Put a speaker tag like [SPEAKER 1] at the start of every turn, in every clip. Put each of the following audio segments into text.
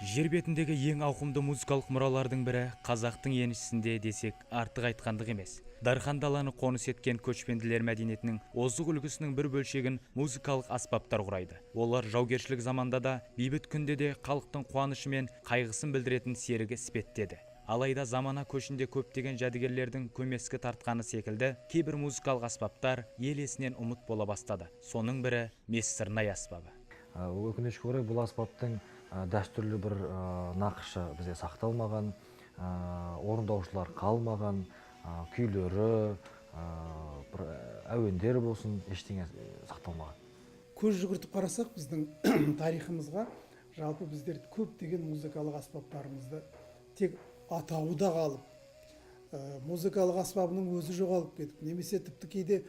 [SPEAKER 1] Жер бетіндегі ең ауқымды музыкалық мұралардың бірі қазақтың еншісінде десек, артық айтқандық емес. Дархан даланы қоныс еткен көшпенділер мәдениетінің озық үлгісінің бір бөлшегін музыкалық аспаптар құрайды. Олар жаугершілік заманда да, бейбіт күнде де халықтың қуанышы мен қайғысын білдіретін серігі іспеттеді. Алайда замана көшінде көптеген жәдігерлердің көмескі тартқаны секілді, кейбір музыкалық аспаптар ел есінен ұмыт бола бастады. Соның бірі мес сырнай аспабы.
[SPEAKER 2] Өкінішке орай, бұл аспаптың дәстүрлі бір нақышы бізде сақталмаған, орындаушылар қалмаған, күйлері, бір әуендері болсын, ештеңе сақталмаған.
[SPEAKER 3] Көз жүгіртіп қарасақ біздің тарихымызға, жалпы біздер көптеген музыкалық аспаптарымызды тек атауы да қалып, музыкалық аспабының өзі жоғалып кетіп, немесе тіпті кейде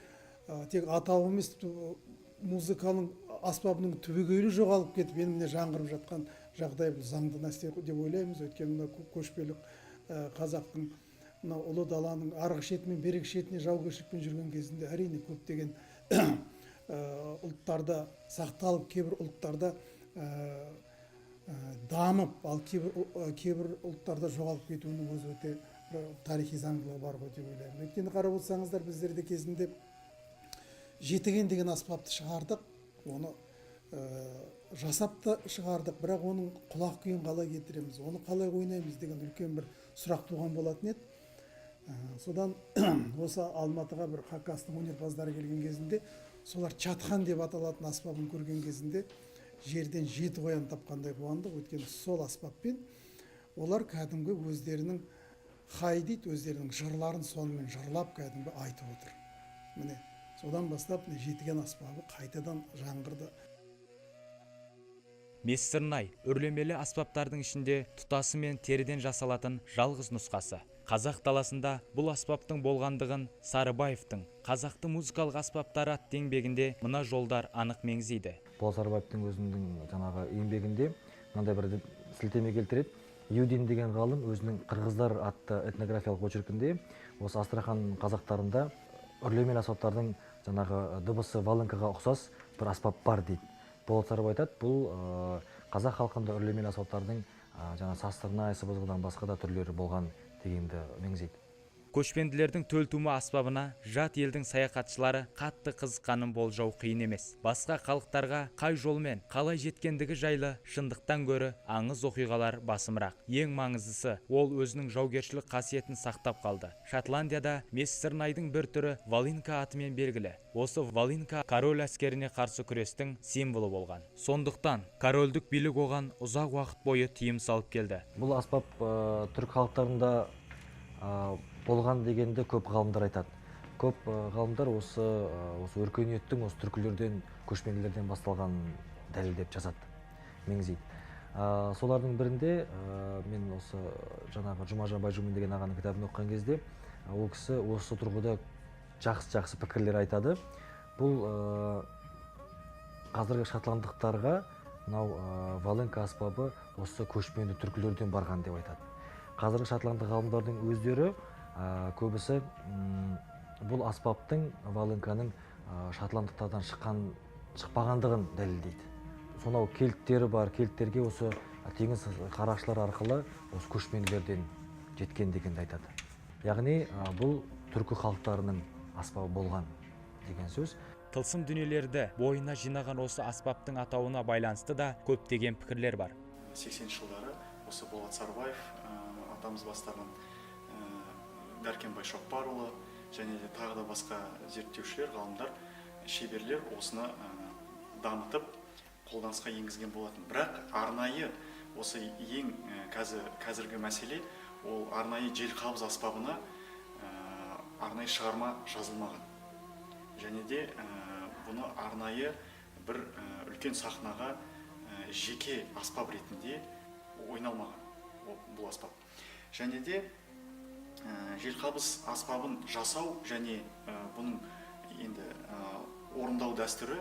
[SPEAKER 3] тек атауы емес, тіпті музыканың аспабының түбегейлі жоғалып кетіп, енді міне жаңғырып жатқан жағдай. Бұл заңды нәрсе деп ойлаймыз, өйткені мына көшпелі қазақтың мына ұлы даланың арғы шеті мен бергі шетіне жаугершілікпен жүрген кезінде, әрине, көптеген ұлттарда сақталып, кейбір ұлттарда дамып, ал кейбір ұлттарда жоғалып кетуінің өзі өте бір тарихи заңдылығы бар ғой деп ойлаймын. Өйткені қарап отырсаңыздар, біздерде кезінде жетіген деген аспапты шығардық, оны жасап та шығардық, бірақ оның құлақ күйін қалай келтіреміз, оны қалай ойнаймыз деген үлкен бір сұрақ туған болатын еді. Содан осы Алматыға бір Хакастың өнерпаздары келген кезінде, солар чатхан деп аталатын аспабын көрген кезінде, жерден жеті қоян тапқандай қуандық. Өйткені сол аспаппен олар кәдімгі өздерінің хай дейді, өздерінің жырларын сонымен жырлап, кәдімгі айтып отыр. Міне, содан бастап, міне, жетіген аспабы қайтадан жаңғырды.
[SPEAKER 1] Мес сырнай үрлемелі аспаптардың ішінде тұтасымен теріден жасалатын жалғыз нұсқасы. Қазақ даласында бұл аспаптың болғандығын Сарыбаевтың «Қазақтың музыкалық аспаптары» атты еңбегінде мына жолдар анық меңзейді.
[SPEAKER 2] Болат Сарыбаевтың өзінің жаңағы еңбегінде мынандай бір сілтеме келтіреді. Юдин деген ғалым өзінің «Қырғыздар» атты этнографиялық очеркінде осы Астрахан қазақтарында үрлемелі аспаптардың жаңағы дыбысы волынкаға ұқсас бір аспап бар дейді. Болат Сарыбаев айтады, бұл қазақ халқында үрлемелі аспаптардың жаңа сазсырнай, сыбызғыдан басқа да түрлері болған дегенді меңзейді.
[SPEAKER 1] Көшпенділердің төл тума аспабына жат елдің саяхатшылары қатты қызыққанын болжау қиын емес. Басқа халықтарға қай жолмен, қалай жеткендігі жайлы шындықтан гөрі аңыз оқиғалар басымырақ. Ең маңыздысы, ол өзінің жаугершілік қасиетін сақтап қалды. Шотландияда мес сырнайдың бір түрі волынка атымен белгілі. Осы волынка король әскеріне қарсы күрестің символы болған. Сондықтан корольдік билік оған ұзақ уақыт бойы тыйым салып келді.
[SPEAKER 2] Бұл аспап түрік халықтарында болған дегенді көп ғалымдар айтады. Көп ғалымдар осы өркениеттің осы түркілерден, көшпенділерден басталғанын дәлелдеп жазады, меңзейді. Солардың бірінде мен осы жаңағы Жұмажан Байжұмин деген ағаның кітабын оқыған кезде, ол кісі осы тұрғыда жақсы-жақсы пікірлер айтады. Бұл қазіргі шотландықтарға мынау волынка аспабы осы көшпенді түркілерден барған деп айтады. Қазіргі шотландық ғалымдардың өздері көбісі бұл аспаптың, волынканың шотландықтардан шықпағандығын дәлелдейді. Сонау кельттері бар, кельттерге осы теңіз қарақшылар арқылы осы көшпенділерден жеткен дегенді айтады. Яғни бұл түркі халықтарының аспабы болған деген сөз.
[SPEAKER 1] Тылсым дүниелерді бойына жинаған осы аспаптың атауына байланысты да көптеген пікірлер бар.
[SPEAKER 4] 80 жылдары осы Болат Сарыбаев атамыз бастаған, Дәркембай Шоқпарұлы және де тағы да басқа зерттеушілер, ғалымдар, шеберлер осыны дамытып, қолданысқа енгізген болатын. Бірақ арнайы осы ең қазіргі мәселе, ол арнайы желқабыз аспабына арнайы шығарма жазылмаған. Және де бұны арнайы бір үлкен сахнаға жеке аспап ретінде ойналмаған бұл аспап. Және де желқабыз аспабын жасау және бұның енді орындау дәстүрі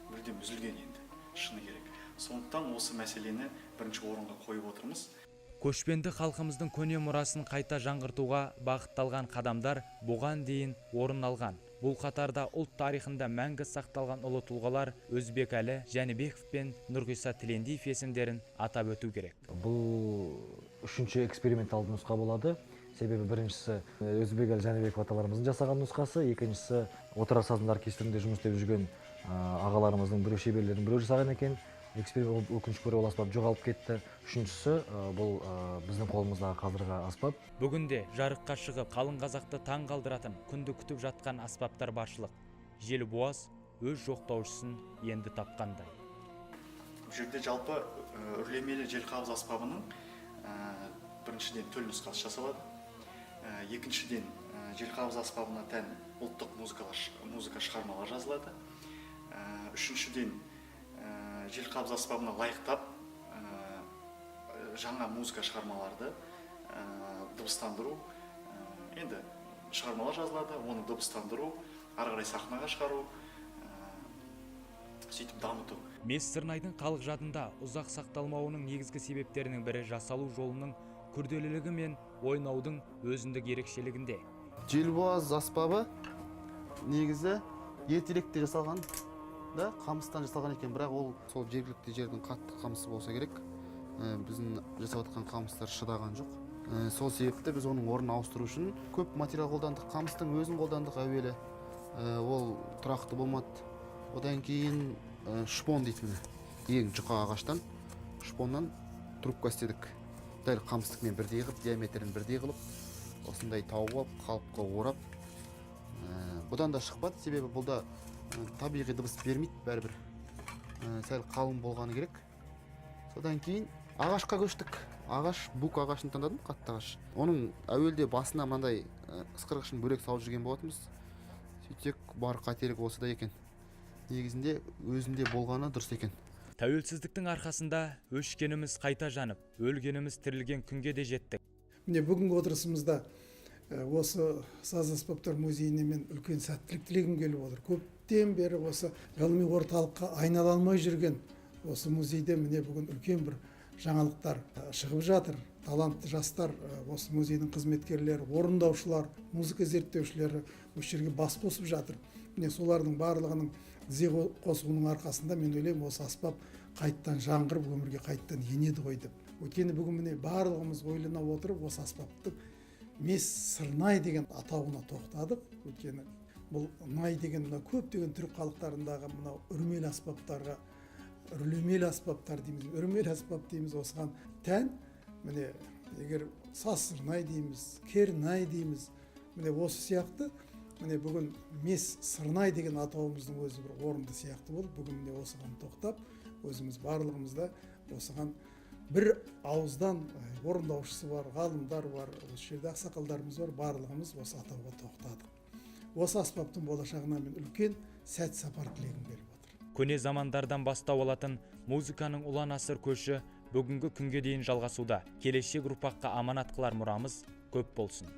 [SPEAKER 4] мүлдем үзілген енді, шыны керек. Сондықтан осы мәселені бірінші орынға қойып отырмыз.
[SPEAKER 1] Көшпенді халқымыздың көне мұрасын қайта жаңғыртуға бағытталған қадамдар бұған дейін орын алған. Бұл қатарда ұлт тарихында мәңгі сақталған ұлы тұлғалар Өзбекәлі Жәнібеков пен Нұрғиса Тілендиев есімдерін атап өту керек.
[SPEAKER 2] Бұл үшінші эксперименталды нұсқа болады. Себебі біріншісі Өзбекәлі Жәнібеков аталарымыздың жасаған нұсқасы, екіншісі Отырар сазындар оркестрінде жұмыс істеп жүрген ағаларымыздың біреу, шеберлердің біреу жасаған екен. Эксперимент, өкінішке орай, ол аспап жоғалып кетті. Үшіншісі бұл біздің қолымыздағы қазіргі аспап.
[SPEAKER 1] Бүгінде жарыққа шығып, қалың қазақты таң қалдыратын күнді күтіп жатқан аспаптар баршылық. Желбуаз өз жоқтаушысын енді тапқандай.
[SPEAKER 4] Бұл жерде жалпы үрлемелі желқабыз аспабының біріншіден төл нұсқасы жасалады. Екіншіден, желқабыз аспабына тән ұлттық музыка шығармалар жазылады. Үшіншіден, желқабыз аспабына лайықтап жаңа музыка шығармаларды дыбыстандыру, енді шығармалар жазылады, оны дыбыстандыру, ары қарай сахнаға шығару, сөйтіп дамыту.
[SPEAKER 1] Мес сырнайдың халық жадында ұзақ сақталмауының негізгі себептерінің бірі жасалу жолының күрделілігі мен ойнаудың өзіндік ерекшелігінде.
[SPEAKER 5] Желбуаз аспабы негізі ертеректе жасалған да, қамыстан жасалған екен, бірақ ол сол жергілікті жердің қатты қамысы болса керек. Біздің жасап жатқан қамыстар шыдаған жоқ. Сол себепті біз оның орнын ауыстыру үшін көп материал қолдандық. Қамыстың өзін қолдандық әуелі. Ол тұрақты болмады. Одан кейін шпон дейді, міне, ең жұқа ағаштан, шпоннан трубка істедік, дәл қамыстікімен бірдей қылып, диаметрін бірдей қылып, осындай тауып алып, қалыпқа орап. Бұдан да шықпады, себебі бұл да табиғи дыбыс бермейді бәрібір. Сәл қалың болғаны керек. Содан кейін ағашқа көштік. Ағаш, бук ағашын таңдадым, қатты ағаш. Оның әуелде басына мынандай ысқырғышын бөлек салып жүрген болатынбыз. Сөйтсек, бар қателік осыда екен. Негізінде өзінде болғаны дұрыс екен.
[SPEAKER 1] Тәуелсіздіктің арқасында өшкеніміз қайта жанып, өлгеніміз тірілген күнге де жеттік.
[SPEAKER 3] Міне, бүгінгі отырысымызда осы саз аспаптар музейіне мен үлкен сәттілік тілегім келіп отыр. Көптен бері осы ғылыми орталыққа айнала алмай жүрген осы музейде, міне, бүгін үлкен бір жаңалықтар шығып жатыр. Талантты жастар, осы музейдің қызметкерлері, орындаушылар, музыка зерттеушілері осы жерге бас қосып жатыр. Міне, солардың барлығының тізе қосуының арқасында, мен ойлаймын, осы аспап қайттан жаңғырып, өмірге қайттан енеді ғой деп. Өйткені бүгін, міне, барлығымыз ойлана отырып, осы аспаптың мес сырнай деген атауына тоқтадық. Өйткені бұл най деген мына көптеген түрік халықтарындағы мынау үрмелі аспаптарға, үрлемелі аспаптар дейміз, үрмелі аспап дейміз, осыған тән. Міне, егер саз сырнай дейміз, кернай дейміз, міне, осы сияқты. Міне, бүгін мес сырнай деген атауымыздың өзі бір орынды сияқты болып, бүгін, міне, осыған тоқтап, өзіміз барлығымыз да осыған бір ауыздан, орындаушысы бар, ғалымдар бар, осы жерде ақсақалдарымыз бар, барлығымыз осы атауға тоқтадық. Осы аспаптың болашағына мен үлкен сәт сапар тілегім келіп отыр.
[SPEAKER 1] Көне замандардан бастау алатын музыканың ұлан асыр көші бүгінгі күнге дейін жалғасуда. Келешек ұрпаққа аманат қылар мұрамыз көп болсын.